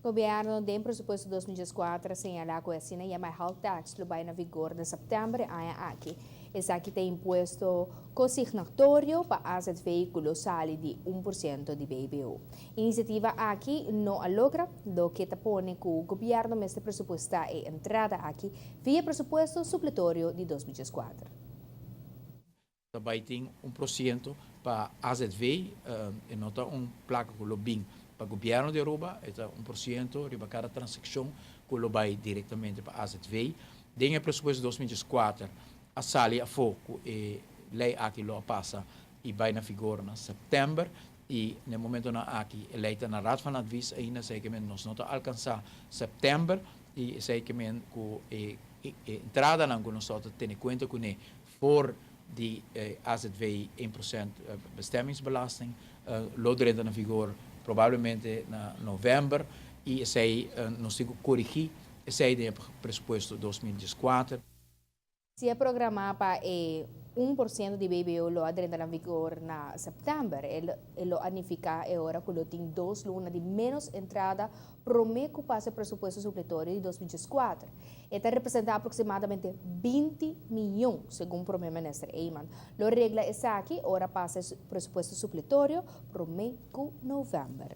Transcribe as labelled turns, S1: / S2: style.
S1: Gobierno den presupuesto 2014 a señala cu asina yama health tax lo bay na vigor na september e aña aki. Esaki ta impuesto consignatorio pa AZV cu lo sali di 1% di BBO. Iniciativa aki no a logra, loke ta pone cu gobierno mester presupuesta e entrada aki via presupuesto supletorio di 2014.
S2: Tambe tin 1% pa AZV, e no ta un placa cu lo bin pa gobierno di Aruba, ta 1% riba cada transaccion cu lo bay directamente pa AZV. Den e presupuesto 2014, a sali afo cu e ley aki lo pasa y bay na vigor na september y na e momento nan aki e ley ta na Raad van Advies ainda, esey kiermen nos no ta alcansa september y esey kiermen cu e entrada nan cu nos ta tene cuenta cu ne for di AZV 1% bestemmingsbelasting lo drenta na vigor probablemente na november y esey nos tin cu corigi esey den presupuesto 2014.
S1: Si e programa pa e 1% di BBO lo drenta na vigor na september, e lo significa e ora cu lo tin 2 luna di menos entrada prome cu pasa presupuesto supletorio di 2014. E ta representa aproximadamente 20 miyon, segun Prome Minister Eman. Lo regla esaki ora pasa presupuesto supletorio prome cu november.